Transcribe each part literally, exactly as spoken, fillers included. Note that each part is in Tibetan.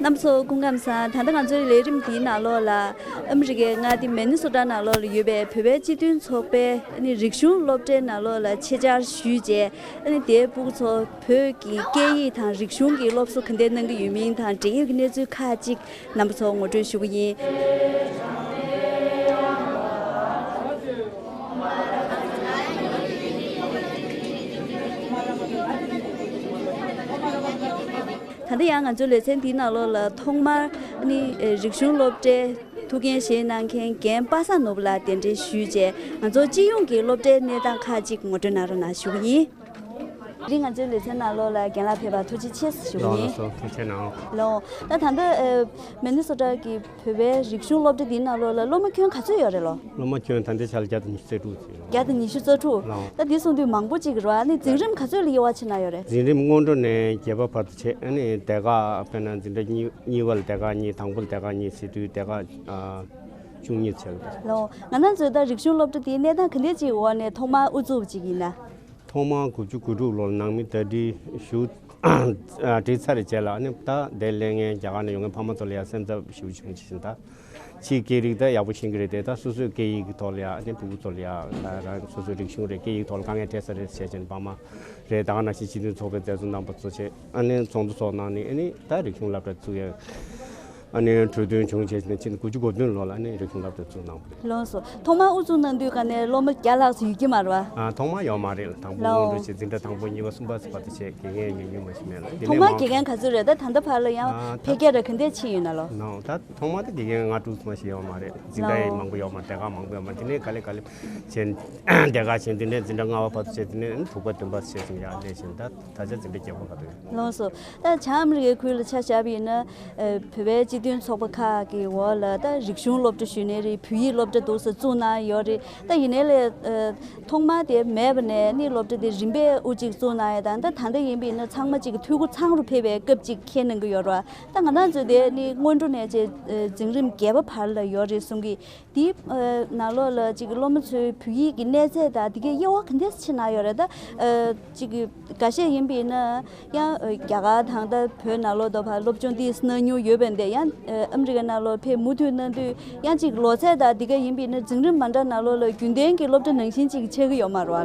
རྣམ་པ་ཚོ་སྐུ་ཁམས་བཟང་། ད་ལྟ་ང་ཚོའི་ལས་རིམ་འདིའི་ནང་ལོགས་ལ་ཨ་མི་རི་ཀའི་མངའ་སྡེ་མི་ནི་སོ་ཊ་ནང་ལོགས་ལ་ཡོད་པའི་བོད་པའི་སྤྱི་མཐུན་ཚོགས་པའི་ཨ་ནི་རིག་གཞུང་སློབ་གྲྭའི་ནང་ལོགས་ལ་ཆེད་བཅར་ཞུས་རྗེས། ཨ་ནི་དེའི་སྤུ་གུ་ཚོ་བོད་ཀྱི་སྐད་ཡིག་དང་རིག་གཞུང་གི་སློབ་གསོ་ག་འདྲ་གནང་གི་ཡོད་མིན་དང་འབྲེལ་ཡོད་ཀྱི་གནས་ཚུལ་ཁག་ཅིག་རྣམ་པ་ཚོར་ངོ་སྤྲོད་ཞུ་གི་ཡིན། ད་ལྟ་ཡང་ང་ཚོའི་ལེ་ཚན་འདིའི་ནང་ལོགས་ལ་ཐོག་མར་ནི་རིག་གཞུང་སློབ་གྲྭའི་ཐུགས་འགན་བཞེས་གནང་མཁན་རྒན་པ་སངས་ནོར་བུ་ལགས་གདན་འདྲེན་ཞུས་རྗེས། ང་ཚོ་སྤྱི་ཡོངས་ཀྱི་སློབ་གྲྭའི་གནས་སྟངས་ཁག་ཅིག་ངོ་སྤྲོད་གནང་རོགས་གནང་ཞུ་གི་ཡིན། དེ་རིང་ང་ཚོའི་ལེ་ཚན་ནང་ལོགས་ལ་རྒན་ལགས་ཕེབས་པར་ཐུགས་རྗེ་ཆེ་ཞུ་གི་ཡིན། ལགས་སོ། ཐུགས་རྗེ་གནང་། ལགས། ད་ད་ལྟ་ཨ་མི་ནི་སོ་ཊ་གི་བོད་པའི་རིག་གཞུང་སློབ་གྲྭ་འདིའི་ནང་ལོགས་ལ་སློབ་མ་ཁྱོན་ག་ཚོད་ཡོད་རེད་ལོ། སློབ་མ་ཁྱོན་ད་ལྟའི་ཆར་བརྒྱ་དང་ཉི་ཤུ་རྩ་དྲུག་ཅིག་ཡོད། བརྒྱ་དང་ཉི་ཤུ་རྩ་དྲུག་ལགས། ད་འདི་གསུང་དུས་མང་པོ་ཅིག་རེད་བ། ཨ་ནི་འཛིན་རིམ་ག་ཚོད་ལ་དབྱེ་བ་ཕྱེ་གནང་ཡོད་རེད། འཛིན་རིམ་སྔོན་འགྲོ་ནས་བརྒྱད་པ་བར་དུ་བྱས། ཨ་ནི་སྡེ་ཁག་དཔེར་ན་འཛིན་གྲྭ་གཉིས་གཉིས་པ་ལ་སྡེ་ཁག་གཉིས། དང་པོ་ལ་སྡེ་ཁག་གཉིས། བྱེད་དུས་སྡེ་ཁག་ཨ་བཅུ་གཉིས་བྱས་ཡོད། ལགས། ང་རང་ཚོའི་ད་རིག་གཞུང་སློབ་གྲྭ་འདིའི་གནས་སྟངས་ག་འདྲ་ཅིག་འོག་ནས་ཐོག་མར་དབུ་བཙུགས་པ་ཅིག་ཡིན་ན། ཐོག་མར་དགུ་བཅུ་གོ་དྲུག་ལོར་ནང་མི་ཟླ་སྒྲིལ་ཞུ་བྲིས་ཚར་རྗེས་ལ། ཨ་ནི་ད་དེ་སླེབས་མཁན་རྒྱ་གར་ནས་ཡོང་མཁན་ཕ་མ་ཚོ་ལ་ཡང་སེམས་འཚབ་ཞེ་པོ་བྱུང་། ཇི་བཞིན་ད་ཕྱིའི་སྐད་རིགས་ད་ཡག་པོ་ཤེས་ཀྱི་རེད་དེ། ད་སོ་སོའི་སྐད་ཡིག་གི་ཐོག་ལ་ཡང་། ཨ་ནི་ཕྲུ་གུ་ཚོ་ལ་ཡང་རང་སོ་སོའི་རིག་གཞུང་རེད། སྐད་ཡིག་ཐོག་ལ་དཀའ་ངལ་འཕྲད་ས་རེད་ཟེར་བྱས་ནས་ཕ་མ་རེད། ད་ག་ནང་བཞིན་སྤྱི་མཐུན་ཚོགས་པའི་མཛད་གཙོ་རྣམ་པ་ཚོ་བྱས། ཨ་ནི་ཚོགས་འདུ་ཚོགས་གནང་ནས། ཨ་ནི་ད་རིག་གཞུང་སློབ་གྲྭ་བཙུགས་ཡས། ཨ་ནི་གྲོས་མཐུན་བྱུང་བྱས་ནས་ཕྱི་ལོ་དགུ་བཅུ་གོ་བདུན་ལོ་ལ་ཨ་ནི་རིག་གཞུང་སློབ་གྲྭ་བཙུགས་གནང་བ་རེད། ལགས་སོ། ཐོག་མར་དབུ་བཙུགས་གནང་དུས་ག་ནས་སློབ་མ་བརྒྱ་ལྷག་ཙམ་ཡོད་ཀྱི་མ་རེད་བ། ཨ། ཐོག་མར་ཡོད་མ་རེད། དང་པོ་སྔོན་འགྲོ་བྱས། འཛིན་གྲྭ་དང་པོ་གཉིས་པ་གསུམ་པ་ཟེར་བར་དུ་བྱས། དགེ་རྒན་ཡོད་མྱོང་མ་ཞིག་མེད་ལ། དེ་ཐོག་ནས་མར་མང་དགེ་རྒན་ག་ཚོད་རེད། ད་ད་ལྟ་བར་ལ་ཡང་ཨ་འཕེལ་རྒྱས་ར་ག་འདྲས་ཕྱིན་ཡོད་ན་ལོ། ནའོ། ད་ཐོག་མར་ད་དགེ་རྒན་ལྔ་དྲུག་ཙམ་ཞིག་ཡོད་མ་རེད། འཛིན་གྲྭ་ཡང་མང་པོ་ཡོད་མ་རེད། སྡེ་ཁག་མང་པོ་ཡོད་མ་རེད། དེ་ནས་ག་ལེ་ག་ལེ་བྱས། སྡེ་ཁག་བྱས། དེ་ནས་འཛིན་གྲྭ་ལྔ་པ་བར་དུ་བྱས། དེ་ནས་དྲུག་པ་བདུན་པ་བྱས་ཙམ་ཡར་སླེབས་བྱས། ད་ད་ཆ་འཛིན་གྲྭ་བརྒྱད་པ་བར་དུ་ཡོད། ལགས་སོ། ད་བྱང་ཨ་མི་རི་ཀའི་ཁུལ་ལ་ཆ་བཞག་པ་ཡིན་ན། ཨ། བོད་པའི་སྤྱི་མཐུན་ཚོགས་པ་ཁག་གི་འོག་ལ་ད་རིག་གཞུང་སློབ་གྲྭ་ཞུས་ནའི་རེད། བོད་ཡིག་སློབ་གྲྭ་འདུག་སེ་བཙུགས་གནང་ཡོད་རེད། ད་ཡིན་ནའི་ལས། ཨ། ཐོག་མར་དེ་མེད་པ་ནས་ནི་སློབ་གྲྭ་དེ་རིམ་པས་དབུ་གཅིག་བཙུགས་གནང་ཡས་དང་། ད་ད་ལྟ་ཡིན་པ་ཡིན་ན་ཚང་མ་གཅིག་གི་འཐུས་སྒོ་ཚང་རུ་ཕེབས་པའི་སྐབས་ཅིག་འཁེལ་གནང་གི་ཡོད་རེད་བ། ད་ང་རང་ཚོ་དེ་ནི་སྔོན་འགྲོ་ནས་བྱས། ཨ། འཛིན་རིམ་བརྒྱད་པ་བར་ལ་ཡོད་རེད་གསུང་གི། དེའི། ཨ། ནང་ལོགས་ལ་ཅིག་སློབ་མ་ཚོའི་བོད་ཡིག་གི་གནས་ཚད་དང་དེ་གའི་དབྱེ་བ་ག་འདྲས་ཕྱེ་གནང་ཡོད་རེད། ད། ཨ། ཅིག་འགའ་ཤས་ཡིན་པ་ཡིན་ན་ཡང་། ཨ། རྒྱ་གར་དང་ད་བོད་ནང་ལོགས་ད་ཕར་སློབ་སྦྱོང་འདི་གནང་མྱོང་ཡོད་པ་འདི་ཡང་། ཨ། ཨ་མི་རི་ཀ་ནང་ལོགས་ཕེབས་མུ་མཐུད་གནང་དུས་ཡང་ཅིག་ལོ་ཚད་དང་དེ་ག་ཡིན་པ་ཡིན་ན་འཛིན་རིམ་མ་འདྲ་ནང་ལོགས་ལ་རྒྱུན་ལྡན་གྱི་སློབ་གྲྭ་ནང་བཞིན་ཅིག་ཆགས་ཀྱི་ཡོད་མ་རེད་བ།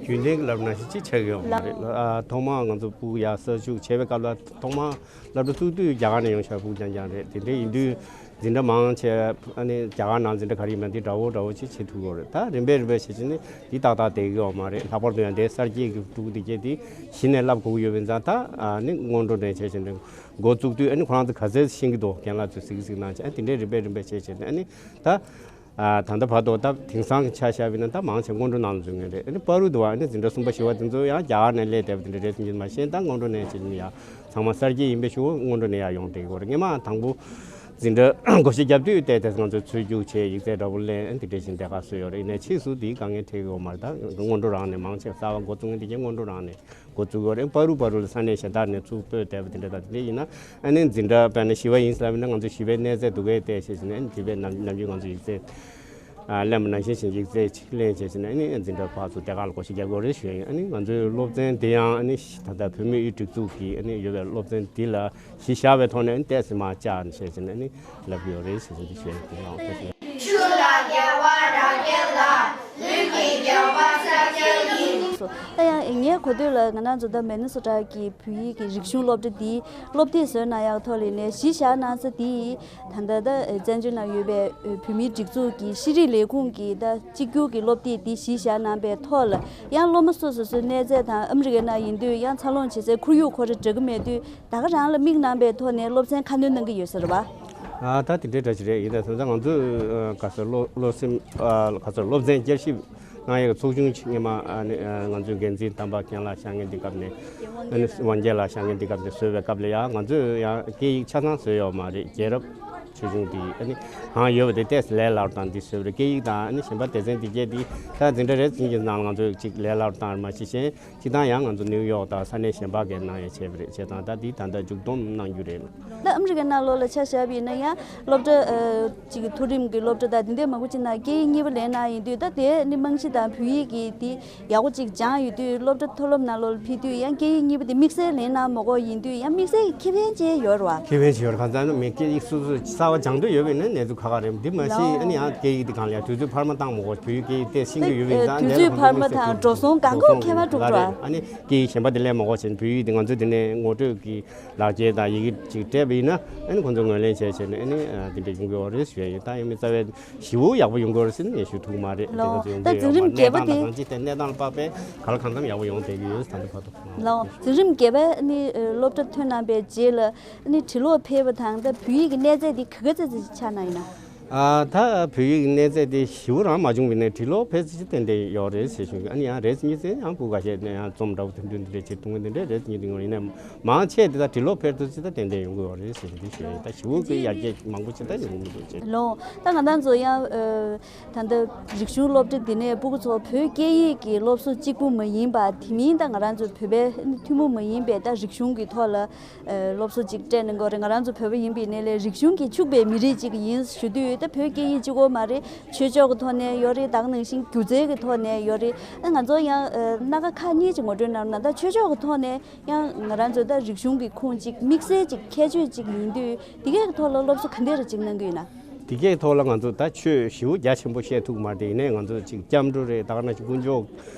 རྒྱུན་ལྡན་གྱི་སློབ་གྲྭ་ནང་བཞིན་ཅིག་ཆགས་ཀྱི་ཡོད་མ་རེད། ཨ། ཐོག་མར་ང་ཚོ་སྤུ་གུ་ཡར་གསར་ཞུགས་བྱས་པའི་སྐབས་ལ། ཐོག་མར་སློབ་གྲྭ་བཙུགས་དུས་རྒྱ་གར་ནས་ཡོང་ཤག་སྤུ་གུ་རྐྱང་རྐྱང་རེད། དེ་འདྲ་ཡིན་དུས་འཛིན་གྲྭ་མང་ཆེ། ཨ་ནི་རྒྱ་གར་ནང་འཛིན་གྲྭ་ག་རེ་ཡིན་མིན་དེ་འདྲ་བོ་འདྲ་བོ་ཅིག་བྱེད་ཐུབ་ཀྱི་ཡོད་རེད། ད་རིམ་པས་རིམ་པས་བྱས་བྱས་ནས་འདི་ཏག་ཏག་བསྡད་ཀྱི་ཡོད་མ་རེད། ལྷག་པར་དུ་ཡང་དེ་གསར་སྐྱེས་ཀྱི་ཕྲུ་གུ་དེ་གྱད་དེ་གཞི་ནས་བསླབ་དགོས་ཀྱི་ཡོད་པ་ཡིན་ཙང་། ད། ཨ་ནི་སྔོན་འགྲོ་ནས་བྱས་བྱས་ནས་འགོ་བཙུགས་དུས། ཨ་ནི་ཁོ་རང་ཚོ་ག་ཚད་ཤེས་ཀྱི་འདུག་རྒན་ལགས་ཚོས་གཟིགས་གཟིགས་གནང་བྱས། ཨ། དེ་འདྲས་རིམ་པས་རིམ་པས་བྱས་བྱས་ནས། ཨ་ནི་ད། ཨ། ད་ལྟ་བར་དུ་ད་དེང་སང་གི་ཆ་བཞག་པ་ཡིན་ན་ད་མང་ཆེ་སྔོན་འགྲོ་ནང་ལ་འཛུལ་མཁན་རེད། ཨ་ནི་བར་དུ་བ། ཨ་ནི་འཛིན་གྲྭ་གསུམ་པ་བཞི་པ་དེ་ཚོ་ཡང་རྒྱ་གར་ནས་སླེབས་བསྡད་པ་དེ་འདྲ་རེད་ཟེར་གྱི་མ་ཤེས། ད་སྔོན་འགྲོ་ནས་བྱས་ནས་ཡ་ཚང་མ་གསར་སྐྱེས་ཡིན་པའི་ཤུགས་སྔོན་འགྲོ་ནས་ཡར་ཡོང་བསྡད་ཀྱི་ཡོད་རེད། སྔོན་མ་དང་པོ་འཛིན་གྲྭ་བགོ་བཤའ་རྒྱབ་དུས་ཏོག་ཙམ་ང་ཚོས་ཚུར་རྒྱུགས་བྱས། ཡིག་ཚད་འདྲ་པོ་ལེན། དེ་འདྲ་བྱས་ནས་སྡེ་ཁག་བཟོས་ཡོད་རེད། ཡིན་ནའི་ཕྱིས་སུ་དེའི་དཀའ་ངལ་འཕྲད་ཀྱི་ཡོད་མ་རེད། ད་སྔོན་འགྲོ་རང་ནས་མང་ཆེ་གསར་པ་འགོ་བཙུགས་མཁན་དེ་གྱད་སྔོན་འགྲོ་རང་ནས་འགོ་བཙུགས་ཡོད་རེད། བར་དུ་བར་དུ་ལ་ས་གནས་གཞན་དག་ནས་ཚུར་སྤོས་བསྡད་པ་དེ་འདྲ་དང་། དེ་འདྲ་ཡིན་ན་ཨ་ནི་འཛིན་གྲྭ་དཔེར་ན་བཞི་པ་ཡིན་ཟེར་བ་ཡིན་ན་ང་ཚོ་བཞི་པའི་གནས་ཚད་འདུག་གས་བལྟས་བྱས་བྱས་ནས། ཨ་ནི་བཞི་པའི་ནམ་ནམ་རྒྱུན་ང་ཚོ་ཡིག་ཚད། ཨ། ལེན་པ་ནང་བཞིན་བྱས་ནས་ཡིག་ཚད་ཅིག་ལེན་བྱས་བྱས་ནས། ཨ་ནི་འཛིན་གྲྭ་ཕར་ཚུར་སྡེ་ཁག་ལ་བགོ་བཤའ་རྒྱག་དགོས་རེད་ཞུ་ཡ་ཡིན། ཨ་ནི་ང་ཚོའི་སློབ་ཚན་དེ་ཡང་། ཨ་ནི་ད་ལྟ་བོད་མིའི་དབུས་སྒྲིག་འཛུགས་ཀྱི། ཨ་ནི་ཡོད་པའི་སློབ་ཚན་འདི་ལ་གཞི་བཞག་པའི་ཐོག་ནས། ཨ་ནི་ཏོག་ཙམ་མར་བཅར་ནས་བྱས་བྱས་ནས། ཨ་ནི་ལབ་ཀྱི་ཡོད་རེད་ཞེས་འདི་ཞུ་ཡ་ཡིན། ཐུགས་རྗེ་ཆེ། ད་ཡང་ངའི་གོ་ཐོས་ལ་ང་རང་ཚོ་ད་མི་ནི་སོ་ཊ་གི་བོད་ཡིག་གི་རིག་གཞུང་སློབ་གྲྭ་འདིའི་སློབ་དེབ་བཟོས་གནང་ཡག་ཐོག་ལ་ནས་གཞི་བཞག་གནང་ས་འདི། ད་ལྟ་ད་བཙན་བྱོལ་ནང་ཡོད་པའི་བོད་མིའི་སྒྲིག་འཛུགས་ཀྱི་ཤེས་རིག་ལས་ཁུངས་ཀྱི་ད་གཅིག་གྱུར་གྱི་སློབ་དེབ་འདི་གཞི་བཞག་གནང་པའི་ཐོག་ལ། ཡང་སློབ་མ་སོ་སོ་སོའི་གནས་ཚད་དང་ཨ་མི་རི་ཀའི་ནང་ཡིན་དུས་ཡང་འཚར་ལོངས་བྱེད་སའི་ཁོར་ཡུག་ཁོ་རང་འདྲ་གི་མེད་དུས། ད་ག་རང་ལ་དམིགས་གནང་པའི་ཐོག་ནས་སློབ་ཚན་ཁ་སྣོན་གནང་གི་ཡོད་ས་རེད་བ། ཨ། ད་དེ་འདྲའི་འདྲ་ཞིག་རེད། ཡིན་ད་དེང་སང་ང་ཚོས་ག་ཟེར། བློ་བློ་སེམས། ཨ། ག་ཟེར། སློབ་ཚན་བསྐྱར་ཞིབ་གནང་ཡག་གི་ཚོགས་ཆུང་ཞིག་སྔོན་མ། ཨ་ནི་ང་ཚོའི་འགན་འཛིན་དམ་པ་རྒན་ལགས་བཞེངས་མཁན་དེ་སྐབས་ནས། ཨ་ནི་དབང་རྒྱལ་ལགས་བཞེངས་མཁན་དེ་སྐབས་ནས་བཟོས་པའི་སྐབས་ལ་ཡང་ང་ཚོས་ཡང་སྐད་ཡིག་ཆ་ཚང་བཟོས་ཡོད་མ་རེད། རྒྱལ་རབས་ ཆོས་ཆུང་དེ་ཨ་ནི་གང་ཡོད་པ་དེ་ཏོག་ཙམ་ལས་སླ་པོ་དང་འདི་བཟོས་པ་རེད། སྐད་ཡིག་དང་ཨ་ནི་གཞན་པ་སྡེ་ཚན་དེ་གྱད་དེ་ད་འཛིན་གྲྭ་རེ་ཟུང་གི་ནང་ང་ཚོས་ཅིག་ལས་སླ་པོ་བཏང་རེད། མ་གཞི་གཞན་སྤྱིར་བཏང་ཡང་ང་ཚོ་ནིའུ་ཡོག་དང་ས་གནས་གཞན་པ་གའི་ནང་ཡང་བྱས་པ་རེད། བྱས་ཙང་ད་འདི་ད་ལྟ་མཇུག་སྡོམ་གནང་རྒྱུ་རེད། ད་ཨ་མི་རི་ཀའི་ནང་ལོགས་ལ་ཆ་བཞག་པ་ཡིན་ན་ཡང་སློབ་གྲྭ་ཨ་ཅིག་གི་མཐོ་རིམ་གྱི་སློབ་གྲྭ་དང་དེ་འདྲའི་མང་པོ་ཅིག་ནང་སྐད་ཡིག་གཉིས་པ་ལེན་གནང་ཡིན་དུས། ད་དེ་ནི་རྨང་གཞི་དང་བོད་ཡིག་གི་དེ་ཡག་པོ་ཅིག་སྦྱངས་ཡོད་དུས། སློབ་གྲྭ་མཐོ་སློབ་ནང་ལོགས་ལ་ཕེབས་དུས་ཡང་སྐད་ཡིག་གཉིས་པ་དེ་དམིགས་བསལ་ལེན་གནང་མ་དགོས་ཡིན་དུས། ཡང་དམིགས་བསལ་གྱི་ཁེ་ཕན་ཅིག་ཡོད་རེད་བ། ཁེ་ཕན་ཅིག་ཡོད་རེད། གང་ལྟར་ན་མི་སྐད་ཡིག་སོ་སོ་གསར་པ་སྦྱང་འདོད་ཡོད་པ་ཡིན་ན་གནས་ཚུལ་ཁག་ཁག་རེད། འདི་མ་གཞི་ཨ་ནི་ཡང་སྐད་ཡིག་དེ་གང་ལ་ཡང་དུས་ཚོད་འཕར་མ་བཏང་མ་དགོས། བོད་ཡིག་སྐད་ཡིག་དེ་ཤེས་ཀྱི་ཡོད་པ་ཡིན་ཙང་དུས་ཚོད་འཕར་མ་དང་འགྲོ་སོང་གང་གོ་ཁེ་ཕན་འགྲོ་གི་རེད་བ། ཨ་ནི་སྐད་ཡིག་གཞན་པ་དེ་ལས་མ་དགོས་ཕྱིན་བོད་ཡིག་དེ་ང་ཚོས་དེ་ནས་ངོ་སྤྲོད་ཀྱི་ལག་འཁྱེར་དང་ཡི་གེ་ཅིག་སྤྲད་པ་ཡིན་ན། ཨ་ནི་ཁོང་ཚོས་ངོས་ལེན་བྱས་བྱས་ནས་ཨ་ནི་དེ་འདྲ་ཡོང་གི་ཡོད་རེད་ཞུ་ཡ་ཡིན། ད་ཡང་མི་རྩ་བའི་ཞེ་པོ་ཡག་པོ་ཡོང་གི་ཡོད་རེད་ཟེར་ནས་ཞུ་ཐུབ་མ་རེད། དེ་ལོ། ག་ཚོད་ཡོང་ད་གི་ཡོད་འཛིན་རིམ་མ་རེད། བརྒྱད་པ་གནས་སྟངས་དེ། དང་གང་ཅི་དེ་གནས་སྟངས་ལ་དཔག་པའི་ག་ལ་གང་འཚམ་ཡག་པོ་ཡོང་བསྡད་ཀྱི་ཡོད། ད་ལྟ་བར་དུ། ལོ། འཛིན་རིམ་བརྒྱད་པ་ནི་ཨ་སློབ་གྲྭ་ཐོན་གནང་པའི་རྗེས་ལ་ནི་འབྲི་ཀློག་ཕལ་བ་དང་ད་བོད་ཡིག་གི་གནས་ཚད་དེ་ག་ག་ཚད་ཙམ་ཆགས་གནང་ཡིན་ན། ཨ་ད་བོད་ཡིག་གི་གནས་ཚད་དེ་ཞེ་པོ་རང་མ་བྱུང་བའི་ནས་འབྲི་ཀློག་ཕལ་ཆེར་ཏན་ཏན་ཡོད་རེད་ཟེར་ཞུ་གི། ཨ་ནི་ཡང་རེ་ཟུང་གཉིས་ཙམ་ཡང་སྤུ་ག་ཤེད་ནས་ཡང་རྩོམ་འདྲ་པོ་དེ་འདྲ་འདི་འདྲ་བྱེད་ཐུབ་མཁན་དེ་འདྲ་རེ་ཟུང་གཉིས་འདི་ངོ་ཡིན་ནས། མང་ཆེ་དེ་ད་འབྲི་ཀློག་ཕལ་དུ་ཅི་ད་ཏན་ཏན་ཡོང་གི་ཡོད་རེད་ཟེར་གྱི་འདི་ཞུ་ཡིན། ད་ཞེ་པོ་གི་ཡར་རྒྱས་མང་པོ་ཅི་ད་ཡོང་གི་མི་འདུག་ཅེས། ལོ། ད་ང་རང་ཚོ་ཡང་ཨ་ད་ལྟ་རིག་གཞུང་སློབ་གྲྭ་འདི་ནས་སྤུ་གུ་ཚོ་བོད་སྐད་ཡིག་གི་སློབ་གསོ་གཅིག་པུ་མ་ཡིན་པ། དེ་མིན་ད་ང་རང་ཚོ་བོད་པའི་ཐུན་མོང་མ་ཡིན་པའི་ད་རིག་གཞུང་གི་ཐོག་ལ་ཨ་སློབ་གསོ་ཅིག་སྤྲད་གནང་གི་ཡོད་རེད། ང་རང་ཚོ་བོད་པ་ཡིན་པའི་ནས་ལས་རིག་གཞུང་གིས་ཕྱུག་པའི་མི་རིགས་ཅིག་ཡིན་ཞུ་དུས། ད་བོད་སྐད་ཡིག་གཅིག་པོ་མ་རེད། ཆོས་ཕྱོགས་ཀྱི་ཐོག་ནས་ཡོད་རེད། ད་ག་ནང་བཞིན་སྒྱུ་རྩལ་གྱི་ཐོག་ནས་ཡོད་རེད། ཨ་ང་ཚོ་ཡང་ཨ་སྣ་ཁ་ཁག་གཉིས་ཅིག་ངོ་སྤྲོད་གནང་རོགས་གནང་། ད་ཆོས་ཕྱོགས་ཀྱི་ཐོག་ནས། ཡང་ང་རང་ཚོ་ད་རིག་གཞུང་གི་ཁུངས་གཅིག་དམིགས་བསལ་གཅིག་ཁྱད་ཆོས་གཅིག་ཡིན་དུས། འདི་གའི་ཐོག་ལ་སློབ་གསོ་ག་འདྲ་རེ་གཅིག་གནང་གི་ཡོད་ན། འདི་གའི་ཐོག་ལ་ང་ཚོ་ད་ཆོས་ཞེ་པོ་རྒྱ་ཆེན་པོ་བཤད་ཐུབ་མ་རེད། ཡིན་ནའི་ང་ཚོ་གཅིག་སྐྱབས་འགྲོ་རེད། ད་ག་ནང་བཞིན་དཀོན་མཆོག་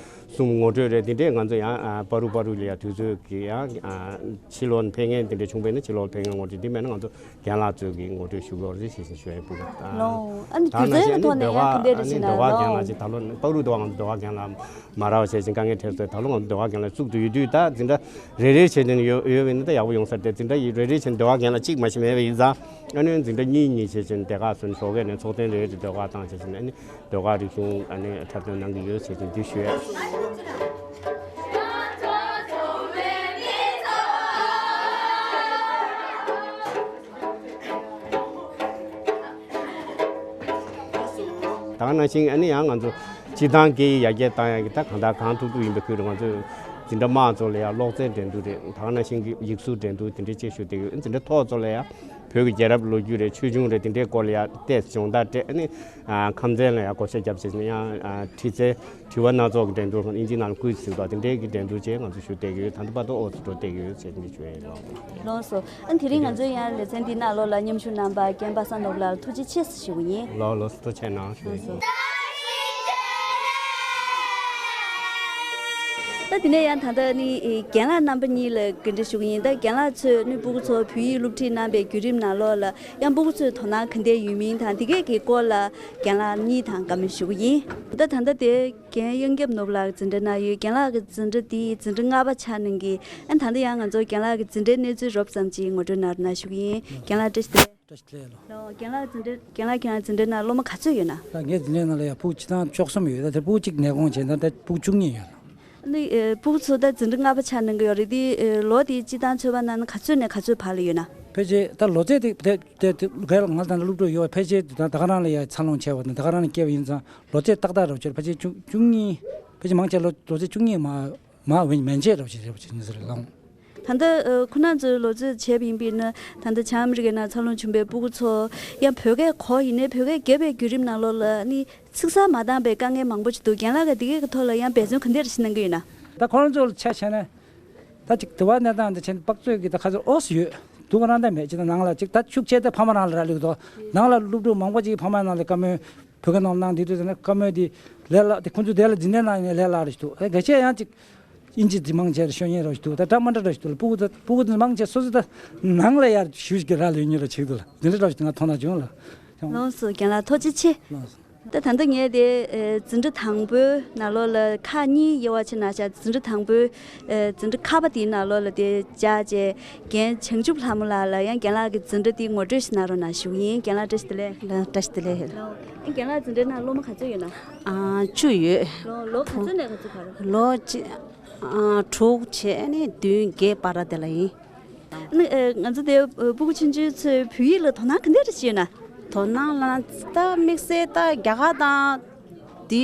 གསུམ་ངོ་སྤྲོད་རེད། འདི་འདྲས་ང་ཚོ་ཡང་ཨ་པ་རུ་པ་རུ་ལ་ཡང་དུས་ཚོད་ཀྱི་ཡང་ཨ་ཕྱི་ལོགས་ནས་ཕེབས་མཁན་འདི་འདྲས་བྱུང་བས་ན་ཕྱི་ལོགས་ཕེབས་མཁན་ངོ་སྤྲོད། འདི་མེད་ན་ང་ཚོ་རྒན་ལགས་ཚོས་ཀྱི་ངོ་སྤྲོད་ཞུ་དགོས་རེད་ཞེས་ཞུ་ཡ་ཡིན། སྤུ་གུ་ལོ། ཨ་ནི་སྒྱུ་རྩལ་གྱི་ཐོག་ནས་ཡང་ག་འདྲས་རེད་ཟེར་ན། ལོ། ཨ་ནི་ཟློས་གར་རྒན་ལགས་ཀྱི་ད་ལོ་པ་རུ་ཟློས་གར་ང་ཚོ་ཟློས་གར་རྒན་ལགས་མ་རག་བྱས་ཤིང་དཀའ་ངལ་འཕྲད་སོང་། ད་ལོ་ང་ཚོ་ཟློས་གར་རྒན་ལགས་བཙུགས་ཏེ་ཡོད་དུས། ད་འཛིན་གྲྭ་རེ་རེ་བྱས་ནས་ཡོད་ཡོད་པ་ཡིན་ན་ད་ཡག་པོ་ཡོང་ས་རེད། འཛིན་གྲྭ་ཡི་རེ་རེ་བྱས་ནས་ཟློས་གར་རྒན་ལགས་གཅིག་མ་ཞིག་མེད་པ་ཡིན་ཙང་། ཨ་ནི་འཛིན་གྲྭ་གཉིས་གཉིས་བྱས་ཤིང་དེ་ག་སོན་ཞོགས་ཀས་ནས་ཚོགས་ཐེངས་རེ་རེ་ཟློས་གར་བཏང་བྱས་ཤིང་། ཨ་ནི་ཟློས་གར་རིག་གཞུང་ཨ་ནི་འཁྲབ་སྟོན་གནང་གི་ཡོད་ཟེར་ཞིང་འདི་ཞུ་ཡ། ད་ག་ནང་བཞིན་ཨ་ནི་ཡང་ང་ཚོ་སྤྱིར་བཏང་སྐད་ཡིག་ཡར་རྒྱས་བཏང་ཡག་གི་ད་གང་ལྟར་གང་ཐུབ་ཐུབ་ཡིན་པའི་ཁུལ་རེད། ང་ཚོས་འཛིན་གྲྭ་དམངས་ཚོ་ལ་ཡང་ཀློག་རྩལ་འགྲན་བསྡུར་རེད། ད་ག་ནང་བཞིན་གྱི་ཡིག་གཟུགས་འགྲན་བསྡུར་དེ་འདྲའི་ཅིག་ཞུ་བསྡད་ཡོད། འཛིན་གྲྭ་མཐོ་ཚོ་ལ་ཡང་བོད་ཀྱི་རྒྱལ་རབས་ལོ་རྒྱུས་རེད། ཆོས་འབྱུང་རེད། དེ་འདྲའི་སྐོར་ལ་ཡང་ཏོག་ཙམ་སྦྱོང་བརྡར་སྤྲད། ཨ་ནི་ཨ་ཁམས་ཚན་ལ་ཡང་བགོ་བཤའ་བརྒྱབ་བྱས་ནས་ཡང་ཨ་འཁྲིད་རྩལ། དྲི་བ་སྣ་ཚོགས་ཀྱི་འགྲན་བསྡུར། དབྱིན་ཇིའི་ནང་ལ་ཀུའི་ཟེར་བ་དེ་འདྲའི་གི་འགྲན་བསྡུར་བྱས། ང་ཚོ་ཞུ་བསྡད་ཀྱི་ཡོད། ད་ལྟ་བར་དུ་ཨོ་ཙི་འགྲོ་བསྡད་ཀྱི་ཡོད་ཟེར་ནས་ཞུ་ཡ་ཡིན། ལགས་སོ། ཨ་དེ་རིང་ང་ཚོའི་ཡང་ལེ་ཚན་འདི་ནང་ལོགས་ལ་མཉམ་ཞུགས་གནང་པ་རྒན་པ་སངས་ནོར་བུ་ལགས་ལ་ཐུགས་རྗེ་ཆེ་ཞུ་གི་ཡིན། ལགས་ལགས་སོ། ཐུགས་རྗེ་གནང་ཞུ་ཡ་ཡིན། ལགས་སོ། ད་དེ་ནས་ཡང་ད་ལྟ་ནི་རྒན་ལགས་རྣམ་པ་གཉིས་ལ་ག་འདྲ་ཞུ་གི་ཡིན། ད་རྒན་ལགས་ཚོས་ནི་སྤུ་གུ་ཚོ་བོད་ཡིག་སློབ་ཁྲིད་གནང་པའི་བརྒྱུད་རིམ་ནང་ལོགས་ལ་ཡང་སྤུ་གུ་ཚོའི་དོ་སྣང་ག་འདྲ་ཡོད་མིན་དང་། དེ་གས་ཀྱི་སྐོར་ལ་རྒན་ལགས་གཉིས་དང་བཀའ་མོལ་ཞུ་གི་ཡིན། ད་ད་ལྟ་དེ། རྒན་གཡང་སྐྱབས་ནོར་བུ་ལགས་འཛིན་གྲྭ་ནང་ཡོད། རྒན་ལགས་ཀྱི་འཛིན་གྲྭ་འདི་འཛིན་གྲྭ་ལྔ་པ་ཆགས་གནང་གི། ཨ་ད་ལྟ་ཡང་ང་ཚོ་རྒན་ལགས་ཀྱི་འཛིན་གྲྭའི་གནས་ཚུལ་རོབ་ཙམ་ཅིག་ངོ་སྤྲོད་གནང་རོགས་གནང་ཞུ་གི་ཡིན། རྒན་ལགས་བཀྲ་ཤིས་བདེ་ལེགས། བཀྲ་ཤིས་བདེ་ལེགས་ལགས། ལོ། རྒན་ལགས་འཛིན་གྲྭ་རྒན་ལགས་ཁྱེད་རང་འཛིན་གྲྭའི་ནང་སློབ་མ་ག་ཚོད་ཡོད་ན། ད་ངའི་འཛིན་གྲྭའི་ནང་ལ་ཡང་སྤུ་གུ་སྤྱིར་བཏང་བཅུ་གསུམ་ཡོད། ད་དེར་སྤུ་གུ་གཅིག་ནད་ཁོང་བྱས། ད་དེར་སྤུ་གུ་བཅུ་གཉིས་ཡོད་ལ། ཨ་ནི་ཨེ་སྤུ་གུ་ཚོ་ད་འཛིན་གྲྭ་ལྔ་པ་ཆགས་གནང་གི་ཡོད་རེད། དེ་ཨེ་ལོ་དེ་སྤྱིར་བཏང་ཚོད་དཔག་གནང་ན་ག་ཚོད་ནས་ག་ཚོད་བར་ལ་ཡོད་ན། ཕལ་ཆེར་ད་ལོ་ཚད་དེ་དེ་དེ་དེ་ག་ལ་ང་ད་ལྟ་སློབ་ཕྲུག་ཡོད། ཕལ་ཆེར་ད་ད་ག་རང་ལ་ཡང་འཚར་ལོངས་བྱས་པ་དང་ད་ག་རང་ལ་སྐྱེས་པ་ཡིན་ཙང་། ལོ་ཚད་ཏག་ཏག་རེད་བ། ཕལ་ཆེར་བཅུ་བཅུ་གཉིས། ཕལ་ཆེར་མང་ཆེ་ལོ་ལོ་ཚད་བཅུ་གཉིས་མ་མ་འོན་མན་ཆད་རེད་བ། ཆེ་རེད་བ། ཆེ་ཉི་ཤུ་རེད་ལགས། ད་ལྟ་ཨ་ཁོ་རང་ཚོའི་ལོ་ཚོད་བྱས་པ་ཡིན་པས་ན། ད་ལྟ་བྱང་ཨ་མི་རི་ཀའི་ནང་འཚར་ལོངས་བྱུང་བའི་སྤུ་གུ་ཚོ་ཡང་བོད་སྐད་གོ་ཡིན་ནའི་བོད་སྐད་རྒྱབ་པའི་བརྒྱུད་རིམ་ནང་ལོགས་ལ་ནི་ཚིག་གསར་མ་འདང་པའི་དཀའ་ངལ་མང་པོ་ཅིག་འདུག་རྒན་ལགས་ཀྱིས་འདི་གའི་ཐོག་ལ་ཡང་འབད་བརྩོན་ག་འདྲ་ཞིག་གནང་གི་ཡོད་ན། ད་ཁོ་རང་ཚོ་ལ་ཆ་བཞག་ན། ད་ཅིག་དུ་བ་གནས་སྟངས་འདི་བྱས་ནས་དཔག་ཚོད་ཀྱི་ད་ག་ཚོད་ཨོ་སི་ཡོད་འདུག་ག་རང་ད་མེད་ཅིག་ད་ནང་ལ་ཅིག་ད་ཤུགས་ཆེ་ད་ཕ་མ་རང་ལ་རག་ལུགས་དོ། ནང་ལ་སློབ་ཕྲུག་མང་པོ་ཅིག་ཕ་མ་རང་ལ་བཀའ་མོལ་བོད་སྐད་ནང་གནང་དུས་དུས་ཟེར་ན་བཀའ་མོལ་འདི་ལས་སླ་དེ་ཁོང་ཚོ་དེ་ལ་འཛིན་གྲྭ་ནང་ཡིན་ན་ལས་སླ་རེ་ཞིག་འདུག་ཨེ་གལ་ཆེ་ཡང་ཅིག་དབྱིན་ཇི་འདི་མང་ཆེ་རེ་ཤོད་ཉེ་རེ་ཞིག་འདུག་ད་འདྲ་མ་འདྲ་རེ་ཞིག་འདུག་ལ། སྤུ་གུ་ད་སྤུ་གུ་འདི་མང་ཆེ་སོ་སོ་ད་ནང་ལ་ཡར་ཞུ་ཞིག་གི་རག་ལུས་ཉེ་རེ་ཞིག་འདུག་ལ། འདི་འདྲ་རེ་ཞིག་ང་མཐོང་ན་བྱུང་ལ། ལགས་སོ། རྒན་ལགས་ཐུགས་རྗེ་ཆེ། ལགས་སོ། ད་ད་ལྟ་ངས་དེ་ཨེ་འཛིན་གྲྭ་དང་པོའི་ནང་ལོགས་ལ་ཁག་གཉིས་དབྱེ་བ་ཕྱེ་གནང་བཞག་འཛིན་གྲྭ་དང་པོའི་ཨེ་འཛིན་གྲྭ་ཁ་པ་དེའི་ནང་ལོགས་ལ་དེ་བཅར་བྱས། རྒན་བྱང་ཆུབ་ལྷ་མོ་ལགས་ལ་ཡང་རྒན་ལགས་ཀྱི་འཛིན་གྲྭ་དེ་ངོ་སྤྲོད་ཞིག་གནང་རོགས་གནང་ཞུ་གི་ཡིན། རྒན་ལགས་བཀྲ་ཤིས་བདེ་ལེགས། ལགས། བཀྲ་ཤིས་བདེ་ལེགས། ཨེ་རྒན་ལགས་འཛིན་གྲྭའི་ནང་སློབ་མ་ག་ཚོད་ཡོད་ན། ཨ་བཅུ་ཡོད། ལོ་ལོ་ག་ཚོད་ནས་ག་ཚོད་བར། ལོ་གཅིག་ཨ་དྲུག་བྱས་ནས་བདུན་བརྒྱད་བར་དེ་ལ་ཡིན། ནི་ཨ་ང་ཚོ་དེ་ཨ་སྤུ་གུ་ཆུང་ཆུང་ཚོའི་བོད་ཡིག་ལ་དོ་སྣང་ག་འདྲ་ཞིག་ཡོད་ན། དོ་སྣང་ལ་ད་དམིགས་བསལ་ད་རྒྱ་གར་དང་དེ་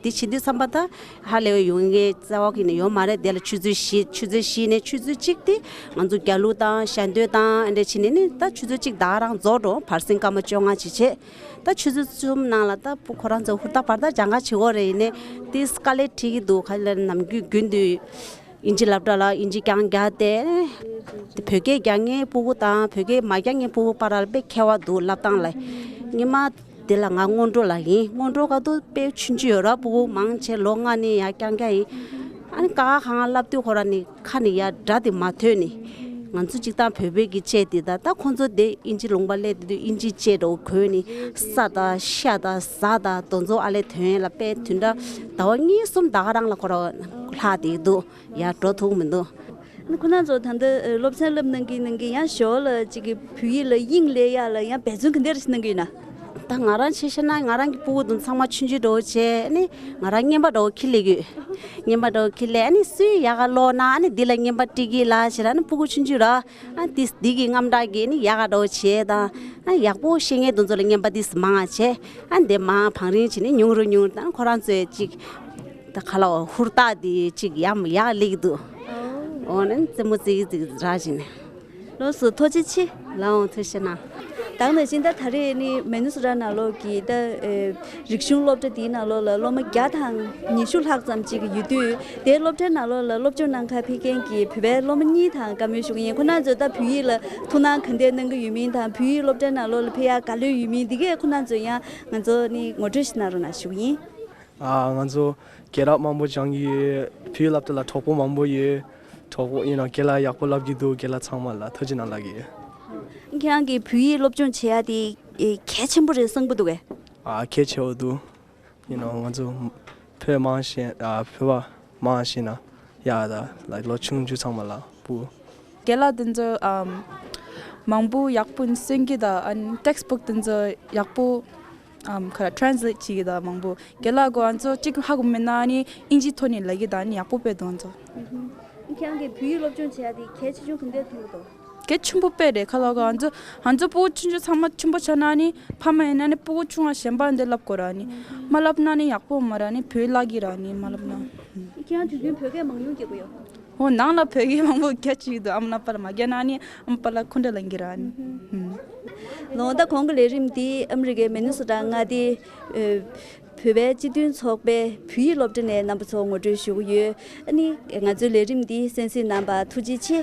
དེ་བྱེད་དུས་ཙམ་པ་ད་ཧ་ལས་པའི་ཡོང་མཁན་རྩ་བ་གི་ནས་ཡོད་མ་རེད། དེ་ལ་ཆུ་ཚོད་བཞི་ཆུ་ཚོད་བཞི་ནས་ཆུ་ཚོད་གཅིག་དེ་ང་ཚོ་རྒྱ་གླུ་དང་ཞལ་འདོན་དང་ཨ་འདྲ་བྱས་ནས་ནི་ད་ཆུ་ཚོད་གཅིག་ད་ག་རང་རྫོགས་འགྲོ། བར་སེང་སྐར་མ་བཅོ་ལྔ་ཅིག་བྱས། ད་ཆུ་ཚོད་གསུམ་ནང་ལ་ད་སྤུ་ཁོ་རང་ཚོ་ཧུར་ཐག་བར་ཐག་སྦྱང་ག་བྱེད་དགོས་རེད། ཡིན་ནའི་དེ་དཀའ་ལས་འཕྲད་ཀྱི་འདུག་ག་ལེར་ནམ་རྒྱུན་རྒྱུན་དུ་ཨིན་ཇི་སློབ་གྲྭ་ལ་ཨིན་ཇི་རྐྱང་རྒྱག་སྟེ། དེ་བོད་སྐད་རྒྱག་མཁན་སྤུ་གུ་དང་བོད་སྐད་མ་རྒྱག་མཁན་སྤུ་གུ་བར་ལ་དཔེ་ཁྱད་པར་འདུག་བསླབ་སྟངས་ལ། སྔོན་མ་དེ་ལ་ང་སྔོན་འགྲོ་ལ་ཡིན། སྔོན་འགྲོ་སྐབས་དུས་དཔེ་ཆུང་ཆུང་ཡོད་ར། སྤུ་གུ་མང་ཆེ་ལོ་ལྔ་ནས་ཡར་རྐྱང་རྐྱང་ཡིན། ཨ་ནི་ཀ་ཁ་གང་བསླབ་དུས་ཁོ་རང་ནི་ཁ་ནས་ཡར་སྒྲ་དེ་མ་ཐོས་ནི། ང་ཚོ་སྤྱིར་བཏང་བོད་པའི་གི་ལྕེ་དེ་ད་ད་ཁོང་ཚོ་དེ་ཨིན་ཇི་ལུང་པ་སླེབས་དེ་དུས་ཨིན་ཇི་ལྕེ་འདྲ་བོ་གོན་ནི། ས་དང་ཤ་དང་ཟ་དང་དེ་ཚོ་ཨ་ལས་ཐོན་ལ་དཔེ་དུས་འདྲ་ཟླ་བ་གཉིས་གསུམ་ད་ག་རང་ལ་ཁོ་རང་ལྷག་བསྡད་འདུག་ཡར་འགྲོ་ཐུབ་མི་འདུག་ཁོ་རང་ཚོ་ད་ལྟ་སློབ་ཚན་བསླབ་གནང་གི་གནང་གི་ཡང་ཞོར་ལ་ཅིག་གི་བོད་ཡིག་ལ་དབྱིངས་སླེབས་ཡག་ལ་ཡང་འབད་བརྩོན་ག་འདྲ་ཞིག་གནང་གི་ཡོད་ན། ད་ང་རང་ཆ་བཞག་ན་ང་རང་གི་སྤུ་གུ་དེ་ཚང་མ་ཆུང་ཆུང་འདྲ་བོ་བྱས་ནི། ང་རང་རྔན་པ་འདྲ་བོ་འཁྱེར་སླེབས་ཡོད། རྔན་པ་འདྲ་བོ་འཁྱེར་སླེབས། ཨ་ནི་སུས་ཡག་ག་ཀློག་ན་ཨ་ནི་འདི་ལ་རྔན་པ་སྤྲད་ཀྱི་ལ་ཞེས་ར། ཨ་ནི་སྤུ་གུ་ཆུང་ཆུང་ར། ཨ་འདི་འདི་གི་རྔམ་སྐྲག་གིས་ནི་ཡག་ག་འདྲ་བོ་བྱས་དང་། ཨ་ཡག་པོ་ཤེས་མཁན་དེ་ཚོ་ལ་རྔན་པ་འདི་མང་བྱས། ཨ་འདི་མང་བང་རིམ་བྱས་ནི་ཉུང་རུ་ཉུང་རུ། ད་ཁོ་རང་ཚོས་ཅིག་ད་ཁ་ལ་ཧུར་ཐག་དེ་ཅིག་ཡག་ཡག་སླེབས་ཀྱི་འདུག་འོ་ནི་རྩེད་མོ་རྩེ་གི་རྩེ་གི་ར་བྱས་ནས། ལགས་སོ། ཐུགས་རྗེ་ཆེ། ལགས་འོང་། ཐུགས་རྗེ་གནང་། ད་ག་ནང་བཞིན་ད་ད་རེས་ནི་མི་ནི་སོ་ཊ་ནང་ལོགས་ཀྱི་ད་ཨེ་རིག་གཞུང་སློབ་གྲྭ་འདིའི་ནང་ལོགས་ལ་སློབ་མ་བརྒྱ་དང་ཉི་ཤུ་ལྷག་ཙམ་ཅིག་ཡོད་དུས། དེའི་སློབ་གྲྭའི་ནང་ལོགས་ལ་སློབ་སྦྱོང་གནང་གར་ཕེབས་མཁན་གྱི་བོད་པའི་སློབ་མ་གཉིས་དང་བཀའ་མོལ་ཞུ་གི་ཡིན། ཁོ་རང་ཚོས་ད་བོད་ཡིག་ལ་ཐུགས་སྣང་ག་འདྲས་གནང་གི་ཡོད་མིན་དང་། བོད་ཡིག་སློབ་གྲྭའི་ནང་ལོགས་ལ་ཕེབས་ཡག་ག་ལོས་ཡོད་མིན། འདི་གས་ཁོ་རང་ཚོས་ཡང་ང་ཚོ་ནི་ངོ་སྤྲོད་ཞིག་གནང་རོགས་གནང་ཞུ་གི་ཡིན། ཨ། ང་ཚོ་རྒན་ལགས་མང་པོ་སྦྱང་གི་ཡོད། བོད་ཡིག་སློབ་གྲྭ་ལ་གྲོགས་པོ་མང་པོ་ཡོད། གྲོགས་པོ་ཡིན་ན་རྒན་ལགས་ཡག་པོ་བསླབ་ཀྱི་འདུག་རྒན་ལགས་ཚང་མ་ལ་ཐུགས་རྗེ་གནང་ལབ་ཀྱི་ཡོད། ཁྱེད་རང་གིས་བོད་ཡིག་སློབ་སྦྱོང་བྱེད་ཡ་དེ་ཨེ་གལ་ཆེན་པོ་རེད་བསམ་གྱི་འདུག་གས། ཨ། གལ་ཆེ་བོ་འདུག་ཡིན་ནའང་ང་ཚོ་བོད་མང་ཤེས། ཨ། བོད་པ་མང་ཤེས་ན་ཡག་ད་ལ། ལོ་ཆུང་ཆུང་ཚང་མ་ལ་སྤུ། རྒན་ལགས་དེ་ཚོ་ཨམ་མང་པོ་ཡག་པོ་གསུང་གི་དང་། ཨ་ནི་ཊེགསི་བུག་དེ་ཚོ་ཡག་པོ་ཨམ་ག་རེ་ཊེ་རན་སི་ལེཊ་བྱེད་ཀྱི་དང་མང་པོ། རྒན་ལགས་ཁོ་ང་ཚོ་གཅིག་ཧ་གོ་མེད་ན་ཨ་ནི་ཨིན་ཇི་ཐོག་ནས་ལབ་ཀྱི་དང་། ཨ་ནི་ཡག་པོ་དཔེ་འདུག་ང་ཚོ། ཁྱེད་རང་གིས་བོད་ཡིག་སློབ་སྦྱོང་བྱེད་ཡ་དེ་གལ་ཆེ་ཆུང་ག་འདྲས་མཐོང་གི་འདུག་གལ་ཆེན་པོ་དཔེ་རེད། ཁ་ལོ་ག་ང་ཚོ་ང་ཚོ་སྤུ་གུ་ཆུང་ཆུང་ཚང་མ་ཆེན་པོ་ཆགས་ན་ནི་ཕ་མ་ཡིན་ན་ནི་སྤུ་གུ་ཆུང་བ་གཞན་པ་འདི་བསླབ་དགོས་ར་ནི། མ་བསླབ་ན་ནི་ཡག་པོ་མ་ར་ནི། བོད་བརླག་གི་ར་ནི་མ་བསླབ་ན། ཁྱེད་རང་དུས་རྒྱུན་བོད་སྐད་མང་ཉུང་རྒྱག་གི་ཡོད། འོ་ནང་ལ་བོད་སྐད་མང་པོ་རྒྱག་ཅིག་འདུག་ཨ་མ་ལ་པ་ལ་མ་རྒྱག་ན་ནི་ཨ་མ་པ་ལ་ཁོ་འདྲ་ལང་གི་ར་ནི། ལོ་ད་གོང་གི་ལས་རིམ་འདི་ཨ་མི་རི་ཀའི་མི་ནི་སོ་ཊ་མངའ་སྡེའི་ཨེ་བོད་པའི་སྤྱི་མཐུན་ཚོགས་པའི་བོད་ཡིག་སློབ་གྲྭ་ནས་རྣམ་པ་ཚོ་ངོ་སྤྲོད་ཞུ་གི་ཡོད། ཨ་ནི་ང་ཚོའི་ལས་རིམ་འདི་གསན་གཟིགས་གནང་བར་ཐུགས་རྗེ་ཆེ།